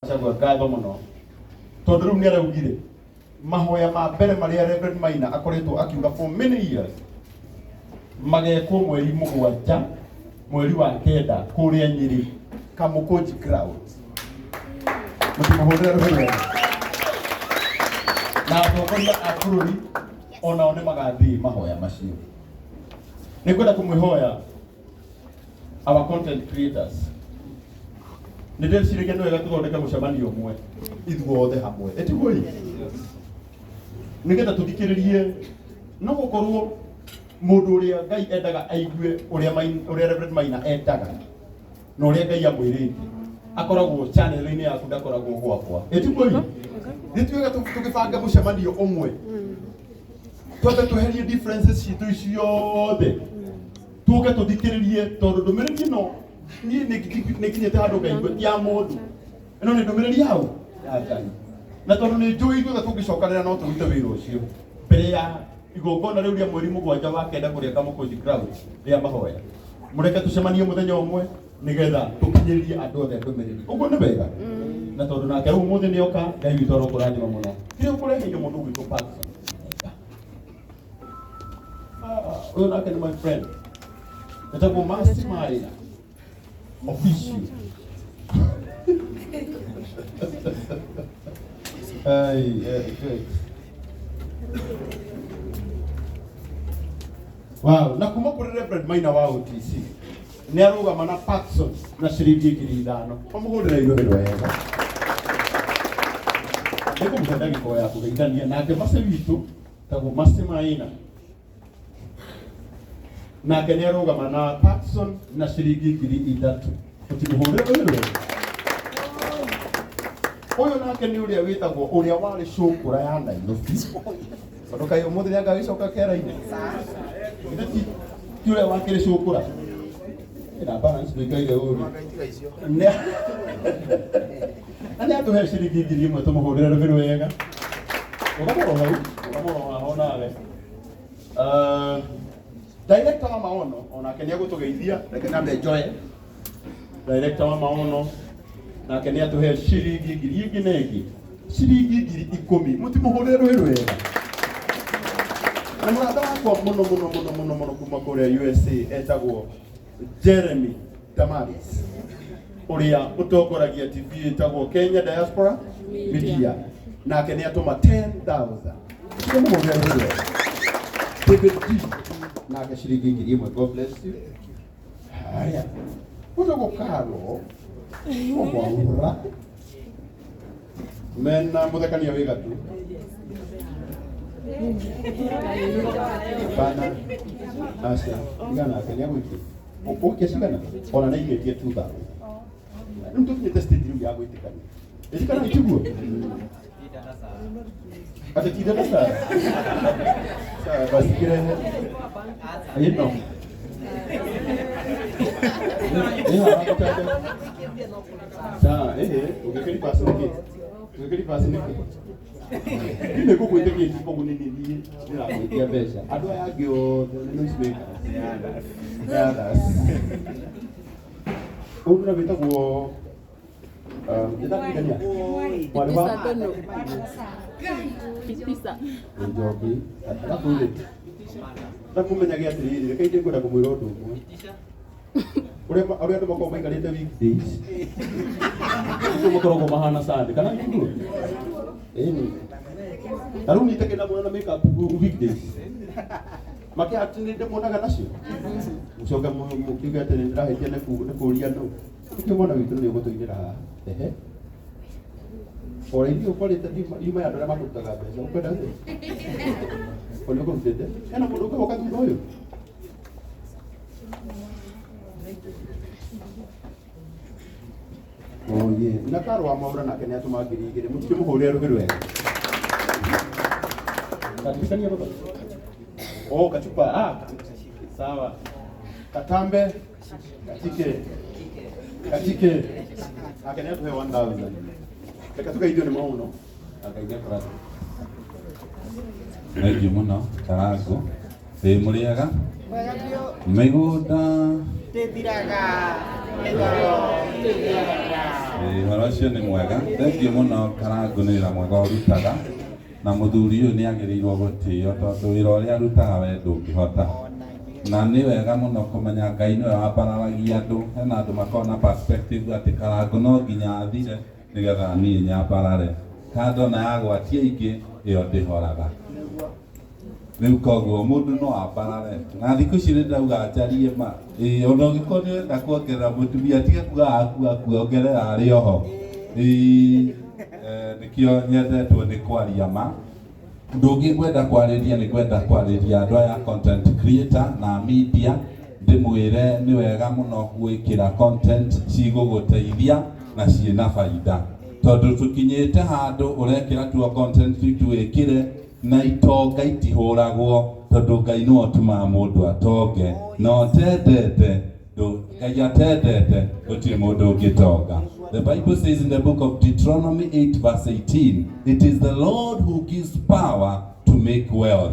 Gachagua ngatho mũno tondũ rĩu nĩ araugire mahoya ma mbere marĩa Reverend Maina akoretwo akiuga for many years magekwo mweri 7 mweri wa 9 kũrĩa Nyĩrĩ Kamukunji grounds. Mũtimũhũrĩre rũhĩ rwega na atongoria a bũrũri onao nĩ magathiĩ mahoya macio. Nĩ ngwenda kũmwĩhoya our content creators nĩ ndĩciragia nĩ wega tũthondeke mũcemanio ũmwe ithuothe hamwe ĩtiguo ĩ nĩgetha tũthikĩrĩrie no gũkorwo mũndũ ũrĩa Ngai endaga aigue ũrĩa ũrĩa Reverend Maina endaga na ũrĩa Ngai amwĩrĩte akoragwo channel-inĩ yaku ndakoragwo gwakwa ĩtiguo ĩ nĩ twega tũgĩbanga mũcemanio ũmwe twambe tweherie differences citũ ciothe tuke tũthikĩrĩrie tondũ ndũmĩrĩri ĩno niĩ nĩ nginyĩte handũ ngaigua ti ya mũndũ ĩno nĩ ndũmĩrĩri yaũ ya Ngai na tondũ nĩ njũĩ ithuothe tũngĩcokanĩra no tũrute wĩra ũcio mbere ya igongona rĩu rĩa mweri 7 wa 9 kũrĩa Kamũkũnji ground rĩa mahoya mũreke tũcemanie mũthenya ũmwe nĩgetha tũkinyĩrie andũ othe ndũmĩrĩri ũguo nĩ wega na tondũ nake ũmũthĩ nĩ oka Ngai witũ arokũrathima mũno kĩrĩa ũkũreheire mũndũ gwitũ Patson ũyũ nake nĩ my friend etagwo Mercy Maina official. Ai, good. Wow, na kuma kũrĩ Reverend Maina wa OTC nĩ arũgama na Patson na ciringi 5,000 mamũhũrĩre irũhĩ wega nĩ kũmũhe ndagĩka ya kũgeithania nake Mercy witũ tagwo Mercy Maina nake nĩ arũgama na Patson na ciringi 3,000 ũtimũhũrĩre rũhĩ rwega ũyũ nake nĩ ũrĩa wĩtagwo ũrĩa warĩ cũkũra ya Nairobi tondũ kaĩ ũmũthĩ nĩ angagĩcoka kera-inĩ Githĩ ti ũrĩa wakĩrĩ cũkũra na balance ndũikaire ũru na nĩ atũhe ciringi 1,000 tũmũhũrĩre rũhĩ rwega ũgamũro hau ũgamũro haho nawe. Director wa maono onake nĩ egũtũgeithia reke nambe njoe director wa maono nake nĩ atũhe ciringi ngiri ĩngĩ na ĩngĩ ciringi 10,000 mũtimũhũrĩre rũhĩ rwega na mũrata wakwa mũno mũno mũno mũno mũno kuma kũrĩa USA etagwo Jeremy Damaris ũrĩa ũtongoragia TV ĩtagwo Kenya Diaspora Media nake nĩ atũma 10,000 mũtimũhũrĩre rũhĩ rwega David G nake ciringi 1,000 God bless you. Haya ũtagwo Karo Mwaura mena mũthekania wĩ gatu bana aca igana ake nĩ agũikia ũgũikia cigana ona nĩ aigĩtie 2000 rĩu tũkinyĩte stage rĩu ya gwĩtĩkania ĩtikana itiguo atĩ tinda na Sara Sara basi kĩrehe ĩno ĩno aragũtanja Sawa, ehe, ũngĩkĩri pasi nĩkĩ? Ũngĩkĩri pasi nĩkĩ? Niĩ nĩ ngũgwĩtĩkia koguo nĩ niĩ ndĩragwĩtia mbeca. Andũ aya angĩ othe nĩ noise makers. Nĩ others. Ũyũ na wĩtagwo ndĩraririkania mwarĩ wa Njoki. Arabu rĩ, ndakũmenyage atĩrĩrĩ, reke ndĩkwenda kũmwĩra ũndũ ũmwe. Ũrĩa ũrĩa andũ makoragwo maikarĩte weekdays nĩguo makoragwo mahana Sunday kana nĩguo ĩni ta rĩu niĩ ndĩmuona na makeup weekdays makĩ atĩ nĩ ndĩmuonaga nacio mũcoke mũkiuge atĩ nĩ ndĩrahĩtia nĩ kũũria andũ nĩkĩo mwana witũ nĩ ũgũtũinĩra haha ehe ora ithuĩ ũkorĩte yuma ya andũ arĩa makũrutaga mbeca ũkwenda atĩa o nĩ ũkũrutĩte hena mũndũ ũngĩ woka thutha ũyũ Oye, na karo wa Mwaura nake nĩ atũma 2,000 mũtikĩmũhũrĩre rũhĩ rwega katirikania baba oh kachupa ah sawa katambe katike katike nake nĩ atũhe 1000 reke tũgeithio nĩ maũno Ngai nĩakũrathime. Thengiũ mũno Karangũ. Ĩ mũrĩega? Wega biũ. Mĩgũnda Ndĩthiraga. Mĩgoro ndĩthiraga. Ĩĩ, ũhoro ũcio nĩ mwega. Thengiũ mũno Karangũ nĩ wĩra mwega ũrutaga na mũthuri ũyũ nĩ agĩrĩirwo gũtĩo tondũ wĩra ũrĩa arutaga we ndũngĩhota. Na nĩ wega mũno kũmenya Ngai nĩwe wambararagia andũ. Hena andũ makoragwo na perspective atĩ Karangũ no nginya athire nĩgetha niĩ nyambarare. Kando na yagwatia ingĩ ĩyo ndĩhoraga. Rĩu koguo mũndũ no ambarare na thikũ ici nĩ ndĩrauga njarie ma. Ĩĩ, ona ũngĩkorwo nĩ ũrenda kuongerera mũtumia tiga kuga aku aku, ongerera arĩ oho. Ĩĩ, nĩkĩo nyendetwo nĩ kwaria ma. Ũndũ ũngĩ ngwenda kwarĩria nĩ ngwenda kwarĩria andũ aya content creator na media, ndĩmwĩre nĩ wega mũno gwĩkĩra content cigũgũteithia na ciĩna baida, tondũ tũkinyĩte handũ ũrekĩra tuo content tu wĩkĩre na itonga itihũragwo, tondũ Ngai nĩwe ũtũmaga mũndũ atonge, na ũtendete Ngai atendete gũtirĩ mũndũ ũngĩtonga. The Bible says in the book of Deuteronomy 8 verse 18, it is the Lord who gives power to make wealth.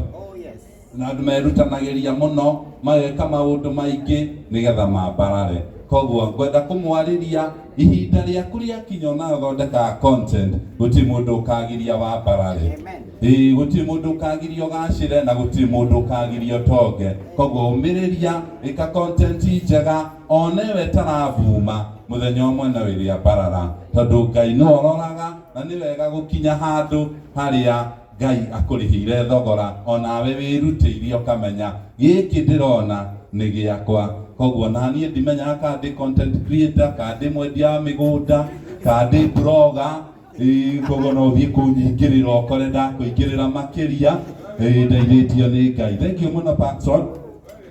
Na andũ merutanagĩria mũno mageka maũndũ maingĩ nĩgetha mambarare. Koguo ngwenda kũmwarĩria ihinda rĩaku rĩakinya ona ũthondekaga content, gũtirĩ mũndũ ũkagiria wambarare. Ĩĩ, gũtirĩ mũndũ ũkagiria ũgacĩre na gũtirĩ mũndũ ũkagiria ũtonge. Koguo ũmĩrĩria, ĩka content njega, onewe taravuma mũthenya ũmwe no ĩrĩambarara, tondũ Ngai nĩwe ũroraga, na nĩ wega gũkinya handũ harĩa Ngai akũrĩhĩire thogora, onawe wĩrutĩire ũkamenya gĩkĩ ndĩrona nĩ gĩakwa. Koguo na niĩ ndimenyaga kana ndĩ content creator, kana ndĩ mwendia wa mĩgũnda, kana ndĩ blogger. Ĩĩ, koguo no ũthiĩ kũnyingĩrĩra ũkore ndakũingĩrĩra makĩria. Ĩĩ, ndeithĩtio nĩ Ngai. Thank you mũno Paxson.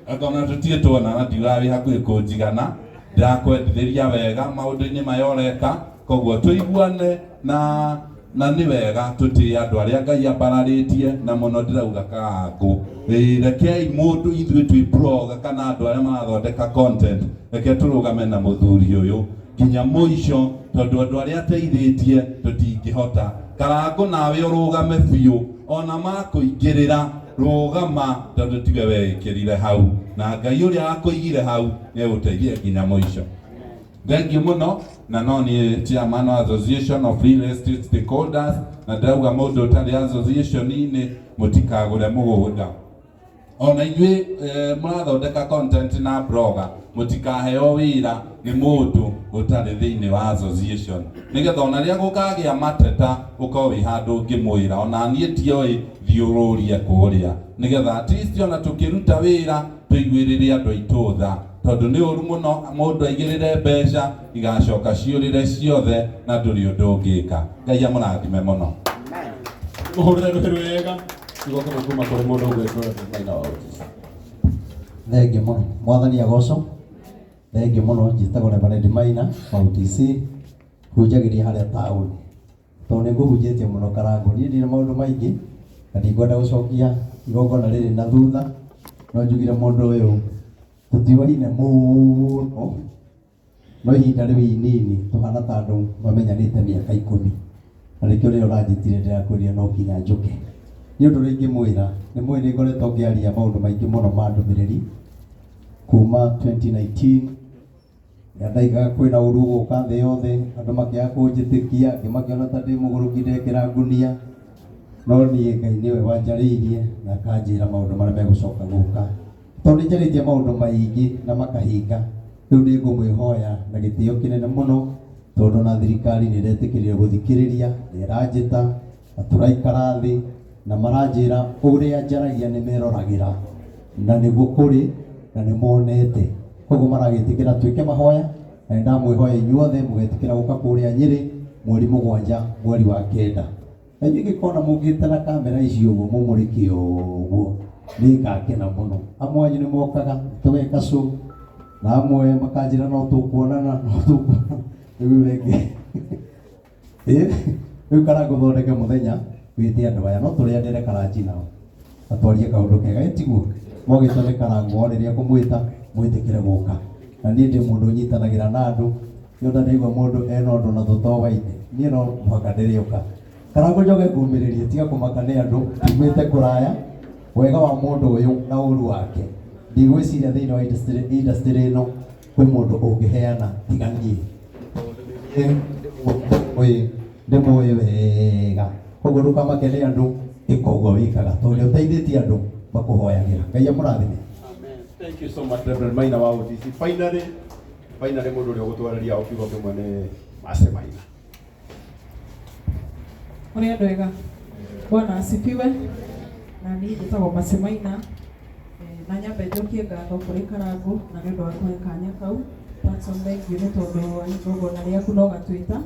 Angona tũtirĩ tuonana, ndiugaga wĩ hakuhĩ kũnjigana, ndĩrakwendithĩria wega maũndũ-inĩ maya ũreka, koguo tũiguane na nĩ wega tũtĩe andũ arĩa Ngai ambararĩtie, na mũno ndĩrauga Karangũ. Ĩĩ, rekei mũndũ ithuĩ twĩ blogger kana andũ arĩa marathondeka content, reke tũrũgame na mũthuri ũyũ nginya mũico, tondũ andũ arĩa ateithĩtie tũtingĩhota. Karangũ nawe ũrũgame biũ, ona makũingĩrĩra rũgama, tondũ tiwe weĩkĩrire hau, na Ngai ũrĩa akũigire hau nĩegũteithia nginya mũico. Thank you mũno. Na no niĩ chairman wa Association of Real Estate Stakeholders, na ndĩrauga mũndũ ũtarĩ association-inĩ mũtikagũre mũgũnda. Ona inyuĩ mũrathondeka content na blogger, mũtikaheo wĩra nĩ mũndũ ũtarĩ thĩinĩ wa association, nĩgetha ona rĩrĩa gũkagĩa mateta ũkorwo wĩ handũ ũngĩmwĩra, ona niĩ ndioĩ, thiĩ ũrũrie kũrĩa, nĩgetha at least ona tũkĩruta wĩra tũiguĩrĩre andũ aitũ tha, tondũ nĩ ũru mũno mũndũ aigĩrĩre mbeca igacoka ciũrĩre ciothe na ndũrĩ ũndũ ũngĩka. Ngai amũrathime mũno. Mũhũrĩre rũhĩ rwega igongona kuma kũrĩ mũndũ ũgwĩtwo Maina wa Otis. Thengiũ mũno, mwathani agocwo. Thengiũ mũno, njĩtagwo Reverend Maina wa OTC, hunjagĩria harĩa taũni. Tondũ nĩ ngũhunjĩtie mũno Karangũ, niĩ ndirĩ maũndũ maingĩ na ndikwenda gũcokia igongona rĩrĩ na thutha, no njugire mũndũ ũyũ tũtiũaine mũno, no ihinda rĩu inini tũhana ta andũ mamenyanĩte mĩaka 10, na nĩkĩo rĩrĩa ũranjĩtire ndĩrakwĩrire no nginya njũke. Nĩ ũndũ ũrĩa ingĩmwĩra, nĩ mũĩ nĩ ngoretwo ngĩaria maũndũ maingĩ mũno ma ndũmĩrĩri kuma 2019, rĩrĩa ndaigaga kwĩna ũru ũgũka thĩ yothe, andũ makĩaga kũnjĩtĩkia, angĩ makĩona ta ndĩ mũgũrũki ndekĩra ngunia, no niĩ Ngai nĩwe wanjarĩirie na akanjĩra maũndũ marĩa megũcoka gũka. Tondũ nĩ njarĩtie maũndũ maingĩ na makahinga, rĩu nĩ ngũmwĩhoya na gĩtĩo kĩnene mũno, tondũ na thirikari nĩ ĩretĩkĩrire gũthikĩrĩria, nĩ ĩranjĩta na tũraikara thĩ na maranjĩra ũrĩa njaragia nĩ meroragĩra, na nĩguo kũrĩ na nĩ monete. Koguo maragĩtĩkĩra twĩke mahoya, na nĩ ndamwĩhoya inyuothe mũgetĩkĩra gũka kũrĩa Nyĩrĩ mweri 7 mweri wa 9. Na inyuĩ ingĩkona mũngĩte na kamera icio ũguo mũmũrĩke ũguo, nĩ ngakena mũno. Amwe anyu nĩ mokaga tũgeka show, na amwe makanjĩra no tũkuonana, no tũkuonana. Rĩu wengĩ. Rĩu Karangũ thondeke mũthenya wĩte andũ aya, no tũrĩanĩre karanji nao na twarie kaũndũ kega, ĩtiguo mwagĩtwo nĩ Karangũ o rĩrĩa ngũmwĩta mwĩtĩkĩre gũka. Na niĩ ndĩ mũndũ ũnyitanagĩra na andũ, nĩ ũndũ ndaigua mũndũ ena ũndũ na tũtowaine, niĩ no mũhaka ndĩrĩũka. Karangũ njoke ngũmĩrĩrie, tiga kũmaka nĩ andũ, tumĩte kũraya. Wega wa mũndũ ũyũ na ũru wake, ndigwĩciria thĩinĩ wa industry ĩno kwĩ mũndũ ũngĩheana tiga niĩ. Ndĩmũĩ, ndĩmũĩ wega. Koguo ndũkamake nĩ andũ, ĩka ũguo wĩkaga, tondũ ũrĩa ũteithĩtie andũ makũhoyagĩra. Ngai amũrathime. Amen. Thank you so much, Reverend Maina wa OTC. Finally, finally mũndũ ũrĩa ũgũtwarĩria o kiugo kĩmwe nĩ Mercy Maina. Mũrĩ andũ ega. Bwana asifiwe. Na niĩ njĩtagwo Mercy Maina. Na nyambe njokie ngatho kũrĩ Karangũ na nĩ ũndũ wa kũhe kanya kau. Patson, thank you nĩ tondũ wa igongona rĩaku no gatwĩta.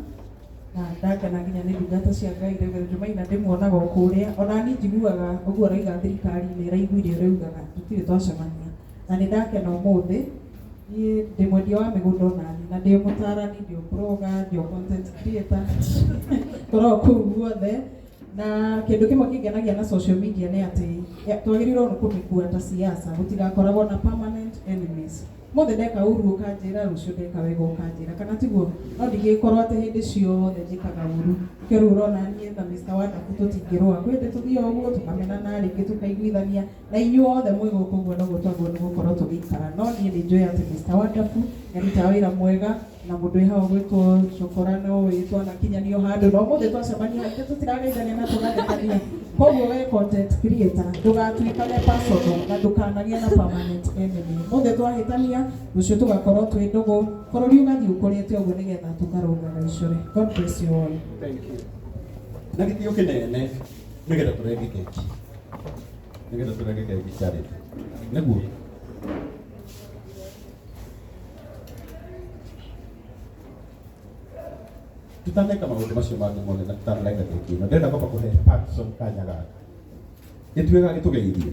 Na ndakena nginya nĩ ndungata cia Ngai. Reverend Maina ndĩmuonaga o kũrĩa. Ona niĩ njiguaga ũguo ũrauga thirikari nĩ ĩraiguire ũrĩa ugaga, tũtirĩ twacemania. Na nĩ ndakena ũmũthĩ. Niĩ ndĩ mwendia wa mĩgũnda onani, na ndĩ mũtarani, ndĩ blogger, ndĩ content creator, ngoragwo kũu guothe. Na kĩndũ kĩmwe kĩngenagia na social media nĩ atĩ twagĩrĩirwo nĩ kũmĩkua ta siasa, gũtigakoragwo na permanent enemies. Mũthĩ ndeka ũru ũkanjĩra, rũciũ ndeka wega ũkanjĩra, kana tiguo? No ndingĩkorwo atĩ hĩndĩ ciothe njĩkaga ũru. Nĩkĩo rĩu ũrona niĩ na Mr. Wonderful tũtingĩrũa. Kwĩ hĩndĩ tũthiaga ũguo tũkamenana, rĩngĩ tũkaiguithania, na inyuothe mwĩ gũkũ ũguo noguo twagĩrĩirwo nĩ gũkorwo tũgĩikara. No niĩ nĩ njũĩ atĩ Mr. Wonderful nĩ arutaga wĩra mwega, na mũndũ wĩ hau ũgwĩtwo Cokora no wĩ twanakinyanio handũ, na ũmũthĩ twacemania ithuĩ tũtirageithania na tũgathekania. Koguo we content creator ndũgatuĩkane personal na ndũkanagĩe na permanent enemy. Ũmũthĩ twahĩtania, rũciũ tũgakorwo twĩ ndũgũ, bũrũri ũgathiĩ ũkũrĩte ũguo nĩgetha tũkarũngaga icũrĩ. God bless you all. Thank you. Na gĩtĩo kĩnene nĩgetha tũrenge keki. Nĩgetha tũrenge keki Charity. Nĩguo. Tutaneka maũndũ macio mangĩ mothe na tutanarenga keki ĩno, ndĩrenda kwamba kũhe Patson kanya gaka. Gĩtuĩka gĩtũgeithie.